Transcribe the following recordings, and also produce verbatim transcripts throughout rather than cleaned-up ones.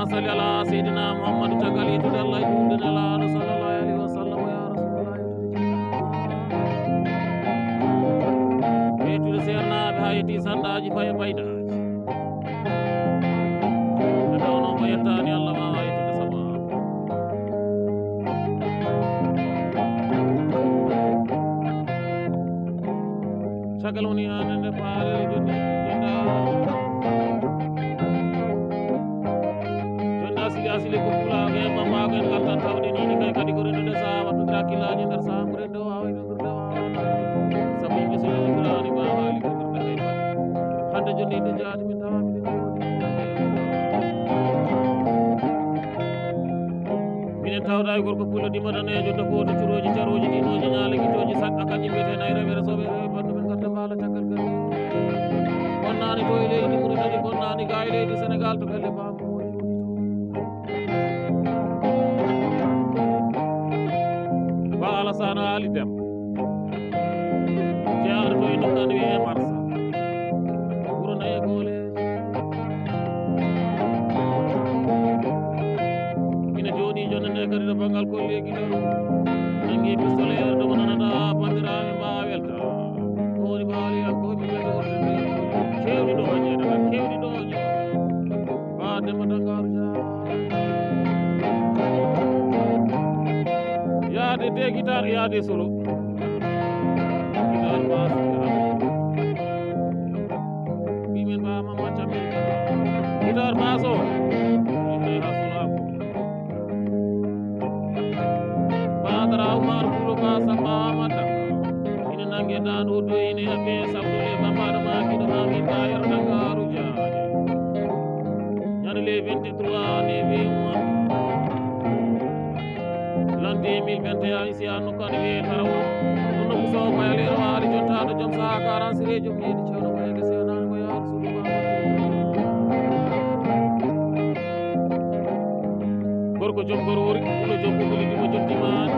Salli ala Seydina Muhammadu, caggal yettude Allah e juulde Nelaaɗo sallallahu alayhi wa sallam, ya Rasulallah, yettude Ceerno. Yettude seernaaɓe haa yetti sanɗaaji faye baydaaji. Nde tawnoo mo yettaani Allah waawaa yettude sabaabu. Caggal woni hannde nde paarel jonni jonda. Jonda sili asili ko pulaago en, mamaago en ngartan tawde ni, ni kay kadi ko rendude saha waɗtude hakkillaaji nder saha mo rendo waawi noddude waawa. Sabu yimɓe so yimɓe pulaani mbaawaali ko ɓurta kay baɗde. Hannde jonni ɗo jaati min tawa miɗen jooɗi. Minen tawda e gorko pullo dimo daneejo, tokooto curooji, carooji, diinooji, ñaale, gitooji, saɗɗa, kañƴe mbiyetee nayi, rewe, resoɓe, rewe, banndum en ngarta mbaala caggal galle. Bonnaani to e leydi Muritani, bonnaani ga e leydi Senegaal, to pelle baabu mooji woni to. Ba Alassane Ali Dem. Jeyaaɗo to e nokkaan wiyee Marsa. Wuro nayi e goole. Ina jooɗii jonde nde kadi to banngal kolleeji ɗo. Nanngi pistolet ɗo mo nanata banndiraaɓe mbaa welta. Ko woni baaliyankooɓe welta wonde nde. Keewɗi ɗo o jeeɗa, keewɗi ɗo o jeeɗa. Ba Demba Dangar Dia. Yaade de guitare, yaade solo. Guitare basse, mbimen ba Mama Thiam. Guitare basse o. Inde ha solo ko. Badara Umar Kulu ba Samba Amada. Ina nange dano doyne abe sabule bamba da ma kido ma mi bayar dangaru jade. Ñande le vingt-trois ne be mois. L'an deux mille vingt et un, ici à Nokani, Tarawo. Kono ko so ko yale ro ari jonta do jom sa quarante sire jom yedi chono ko yede se nan ko ya Rasulullah. Gorko jom gorori, ko jom ko lidi mo jom diman.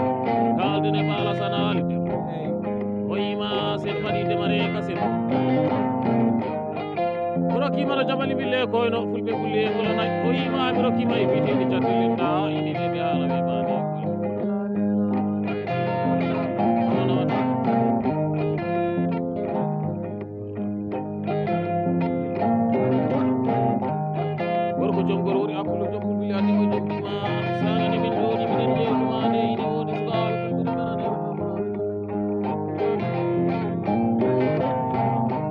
Kalde ne bala sanali. O yima sen mbaɗi demare kasen. Mi rokkiima no jabali mbille koyno fulɓe kulle e ngolo nayi. O wiima mi rokkiima e biyeteeɗi jagge linda, ini ne ɓe haala ɓe maani. Gorko jom gorori, Abdullah jom fulɓe, andi ko jom ɗima. Sana ni min ɗo, ni min ɗo, ɗima ne, ini woni sukaaɓe fulɓe ɗi mbaɗa ɗo.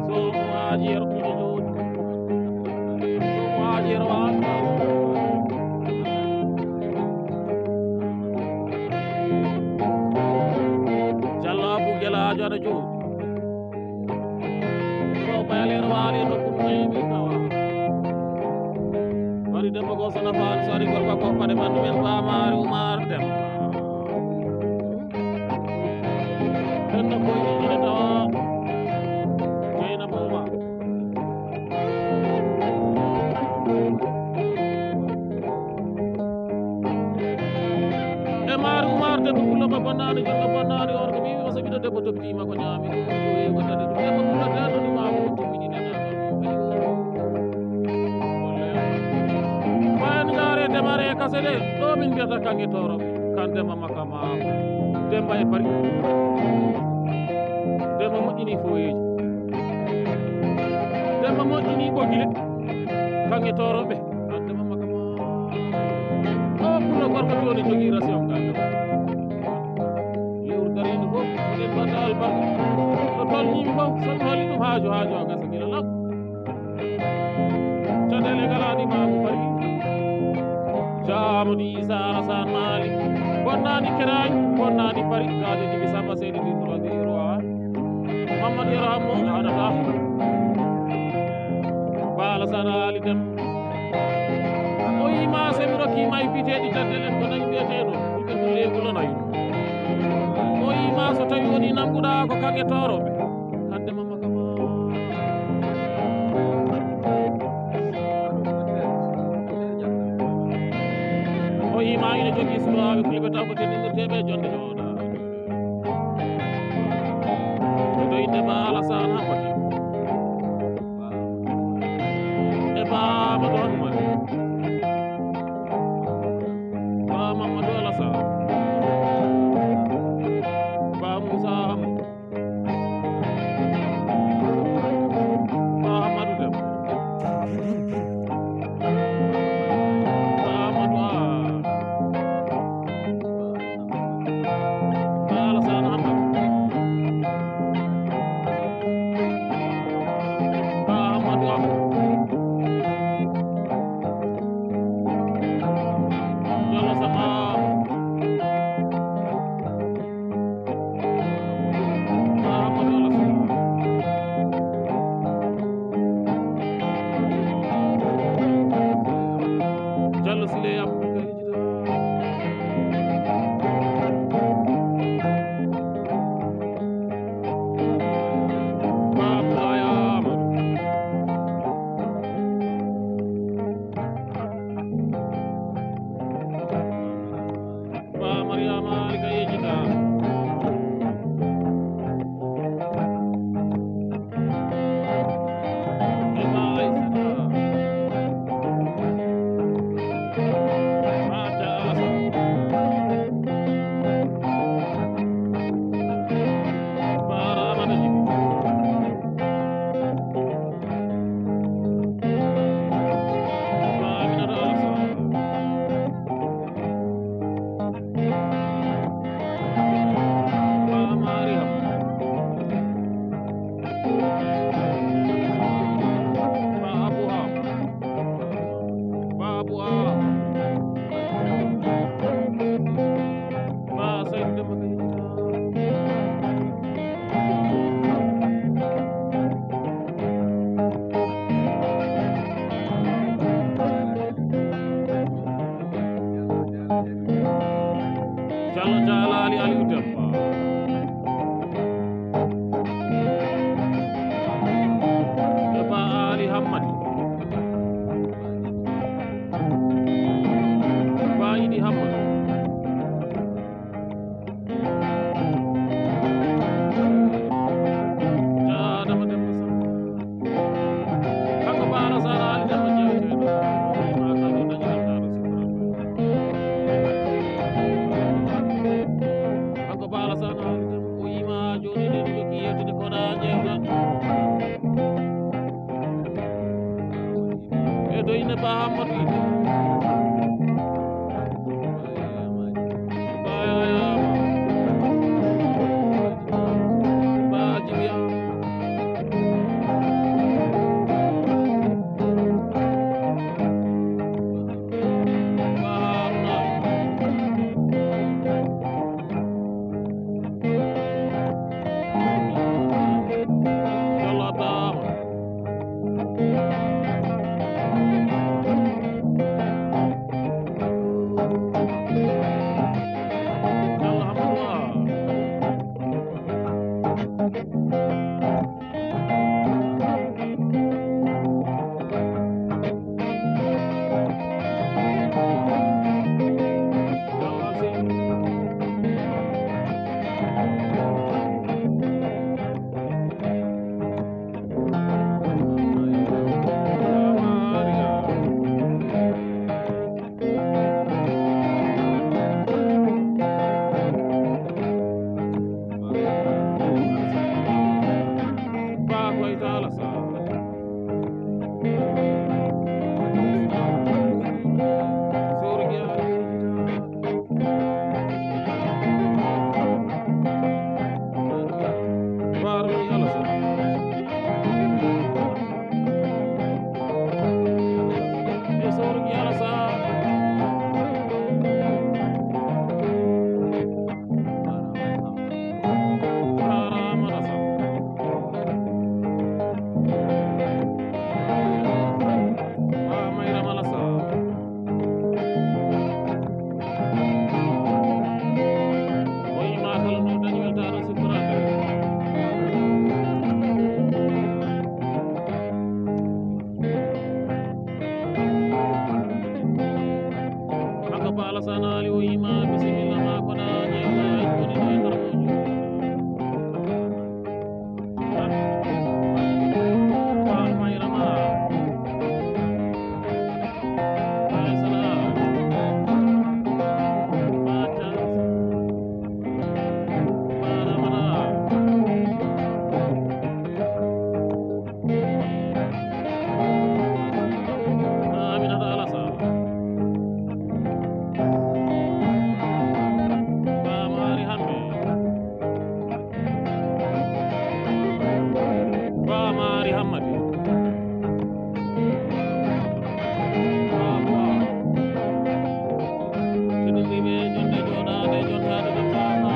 So mo haajiyero ɗum e jooɗi. So mo haajiyero waɗa. Jalla Abu Gelaajo aɗa jooɗi. So bayaleero waali e nokku mum, mi tawa. Wari debbo goo so nafaani, so ari gorko ko paɗe ɓanndu men, faamaare Umar Demba. Ɓen no koyɗi ina tawa Jeynaba Umar. E maari Umar debbo pullo ba bonnaani, jonno bonnaani, on ko mi wiima so ɓiɗɗo debbo toppitiima ko ñaami, ko ko heewi ko tati ɗum. Debbo pullo dee ɗo ɗimaama ko timmini nana. Wayan ngaare demare e kase de, ɗo min mbiyata kanŋe tooro, kan Demba Makama, Demba e Bari. Demba moƴƴini foyeeji. Demba moƴƴini ɓogile, kanŋe tooroɓe. Ande Mama Kama. O pullo gorko jooni jogii ration galle. Lewru dariiɗo fof, eɗen mbaɗa albarka. Ɗo tolniimi fof, so mi holli ɗum haaju, haaju o gasa gila law. Caɗeele ngalaa ni maamu bari. Jaamuɗi Isa Alasan Maali. Bonnaani Keraay, bonnaani Bari. Gaajo jibi Samba Seydi di trois zéro. Mamadou Yero Hammo, a haɗata. Ba Alasan Ali Dem. O yima so mi rokki ma e biteeɗi jaddelen ko nayi mbiyeteeɗo. Fulɓe ko leegu lonayu. O yima so tawi woni nannguɗaa ko kaŋŋe tooroɓe. Hadde Mama Kama. O yima ina jogii suwaaɓe fulɓe taw ko teddindirteeɓe e jonde jooɗa. Ko to innde Ba Alasan Hammadi. E Ba Amadou Hammadi. Ba Amadou Ide. Ba Yaya Ba. Ba Jibiya. Ba Haruna. Yalla Ba. Kanko Ba Alassane Ali o yima bisimilla maako na ƴeewta ay woni ɗo e harmooji. Ba Mayra Mara. Ba Sala. Ba Chance. Ba Ramata. Aminata Alassane. Ba Mari Hambe. Ba Mari Hammadi. Ba Ba. Tedduɓe jonde jooɗaade, jontaade, jontaade.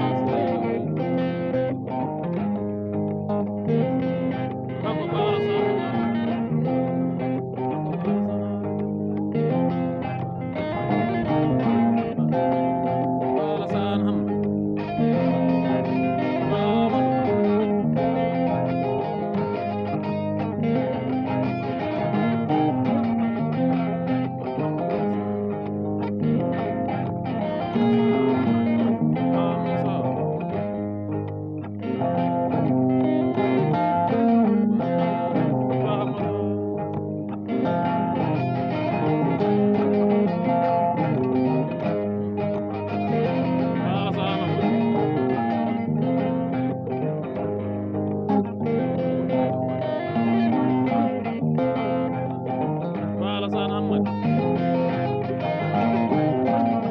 Ba Alassane Hammadi.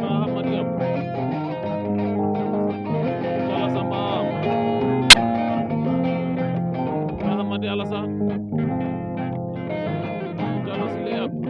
Ba Hammadi Yam. Ba Alassane Ba. Ba Hammadi Alassane. Ba Alassane Ba.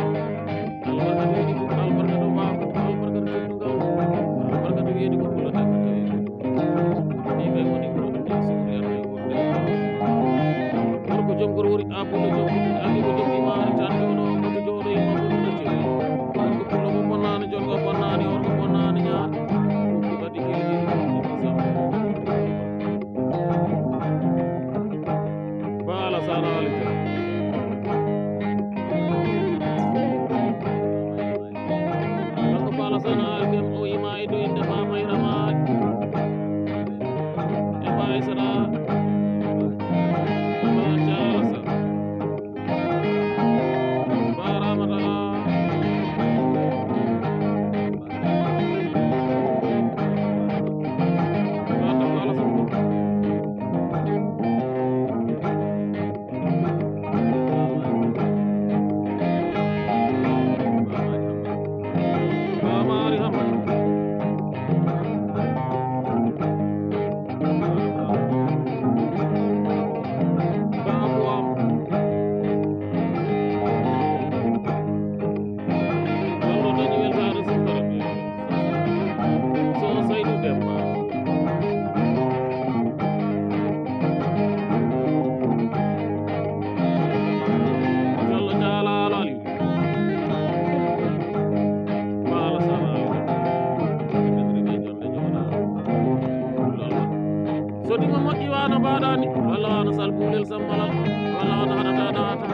Sambalal, wala on haɗata dawata.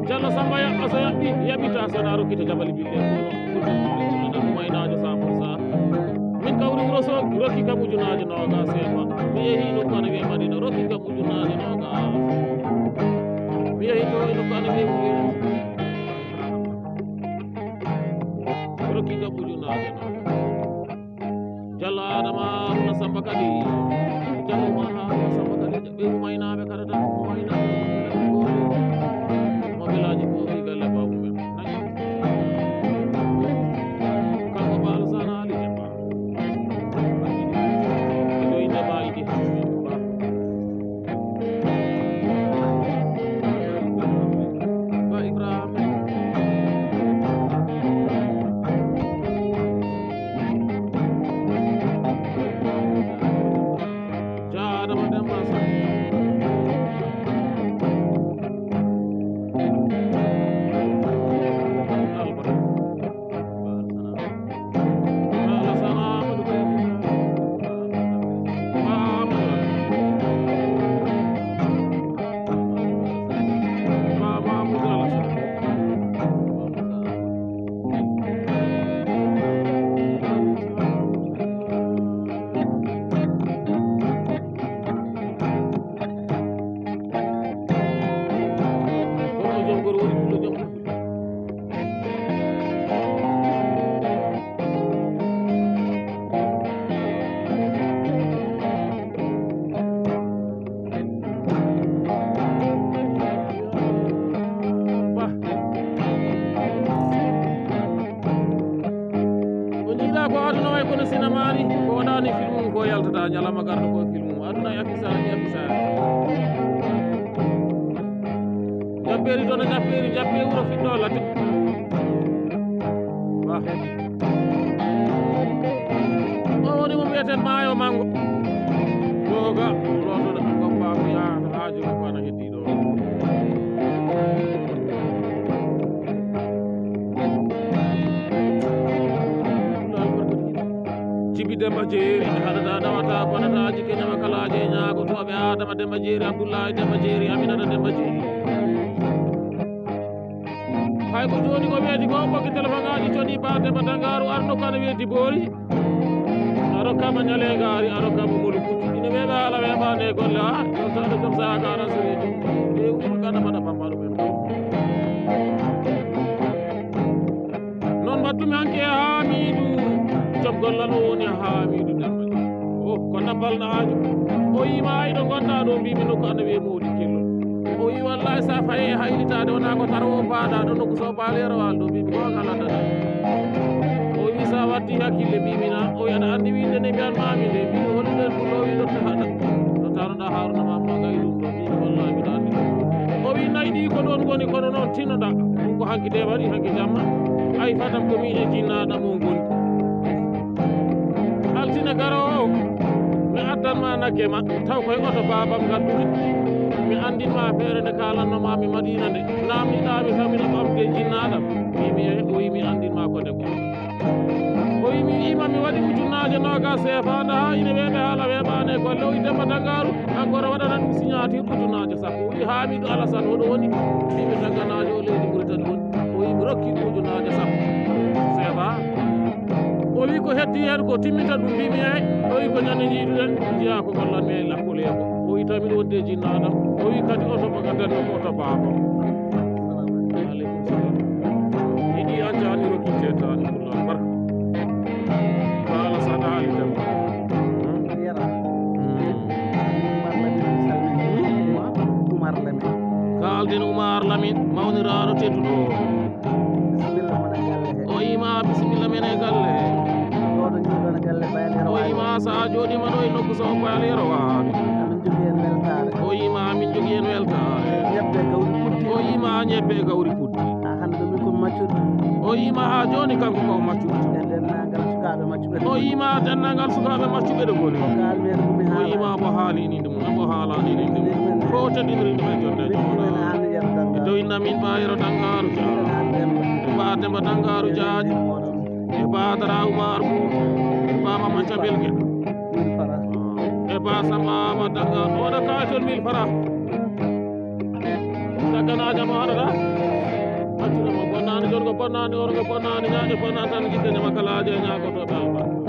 Jallo Samba yaɓɓa so yaɓɓi, yaɓita so na rokkita jabali bille kono. Fuɗɗo fuɗɗo fuɗɗo ɗum aynaajo sa pour sa. Min kawri wuro so rokki kam ujunaaje noogas e ma. Mi yehi nokku ana wiye Madina, rokki kam ujunaaje noogas. Mi yehi to e nokku ana wiye Madina. Rokki kam ujunaaje noogas. Jallo Adama Haruna Samba Kadi. Jallo Umar Haruna Samba Kadi. Ɓe umaynaaɓe kala tan, umaynaaɓe. Mo belaaji ko fi galle baabu men. Kanko Baalo Sana Ali Demba. Ɗo inde Ba Idi Hammi Ba. Ba Ibrahima. Jaadama Demba Sall. Albarka. Ko jiiɗa ko aduna way kono sinamaani, ko waɗaani filmu ko yaltata, ñalama garɗo ko filmu. Aduna e afisa, e afisa. Jappeeri toon e jappeeri, jappe wuro fiɗɗo latte. Bah. O woni mo mbiyeten maayo mango. Ɗo ga, lotoɗo, goppa ko yaata haaji ko ana heddi ɗo. Jibi Demba Jeeri, haɗata dawata, bonata, jikke ñama kalaaje, ñaagotooɓe Adama Demba Jeeri, Abdullahi Demba Jeeri, Aminata Demba Jeeri. Hay ko jooni ko weeti ko, ɓoggi telefoŋaaji coni ba Demba Dangaaru, arno kana weeti boori. A rokkama ñale ngaari, a rokkama mulu kuccu. Ina weeɓa haala weeɓaande e golle, ha, yontaade joom saha ka rasiri. E wuro kana mbaɗa bambaɗo men. Noon mbaɗtumi hanki e Haamiidu, joom gollal o woni Haamiidu Demba. O, ko nabbal na aajo. O yiima ay ɗo ngonɗa ɗo, mbimi nokku ana wiye Mowdi Kello. O wi wallahi sa faye e haylitaade wona ko tara o baaɗa ɗo nokku so baale rowal ɗo, mbimi ko ngal addata. O wi sa watti hakkille, mbimi na. O wi aɗa anndi winde ne mbiyan mami nde, mbimi holluɗen ko ɗo wi dotta haɗa. Dottano ɗa Haruna Mamma Gaye ɗum ɗo, mbimi wallahi mbiɗa anndi ɗum. O wi nayi ɗi ko ɗon ngoni kono noon tinnoɗa. Ɗum ko hanki de waɗi hanki jamma. Ay fatam ko miijo jinnaɗa mo ngoni. Altine garoowo o, mi addan ma nagge ma, taw koye oto baabam ngadduɗo. Mi anndin ma feere nde kaalanno ma mi Madina nde. Naamniɗa mi taw miɗo ɓamde jinnaɗam. Mbimi e, o wi mi anndin ma ko nde goto. O wi mi ima mi waɗi ujunnaaje noogas seefa nda ha ine weeɓe haala weeɓaane golle. O wi Demba Dangaaru, encore waɗana ɗum signature ujunnaaje sappo. O wi Haamidu Alasan hoɗo woni? Mbimi Dagganaajo o leydi Muritani woni. O wi mi rokki ujunnaaje sappo seefa. O wi ko heddi heen ko timmita ɗum, mbimi eey. O wi ko ñande njiiduɗen njiya ko gollanmi e lakkol yeeso. O wi taw miɗo wonde jinnaɗam. O wi kadi oto baga denno ko oto baaba. Aleykum salam. Yiɗi an jaani rokki teetaani Pullo barka. Baala saɗaali tan. Yara. Umar Lamin salmini. Umar Lamin. Kaalden Umar Lamin mawniraaɗo tedduɗo. Bisimilla mon e galle he. O yima bisimilla men e galle. Ɗo to jooɗon e galle Bayal Yero. O yima sa jooɗima ɗo e nokku so Bayal Yero waawi. Amin jogii heen weltaare. O yima amin jogii heen weltaare. Ñebbe e gawri puɗɗi. O yima ñebbe e gawri puɗɗi. Ha hannde ɗo min ko maccuɗo. O yima ha jooni kanko ko maccuɗo. E denndaangal sukaaɓe maccuɓe. O yima denndaangal sukaaɓe maccuɓe ɗo ngoni. Ko kaalmi heen ko mi haala. O yima mo haali ni ɗum, mo haala ni ɗum. Ko teddiniri ɗum e jonde jomo. Dow inna min Bayero Dangaaru Dia. E Ba Demba Dangaaru Dia. E Ba Dara Umar Bum. E Ba Mama Cabel Gueye. E Ba Samba Ba Dangaaru. Oɗo kaay toon mille francs. Takkanaja mo haɗata. Accuna mo bonnaani, jon ko bonnaani, oro ko bonnaani, ñaaƴe bonnaani tan, jikke ñama kalaaje ñaagotoɗa.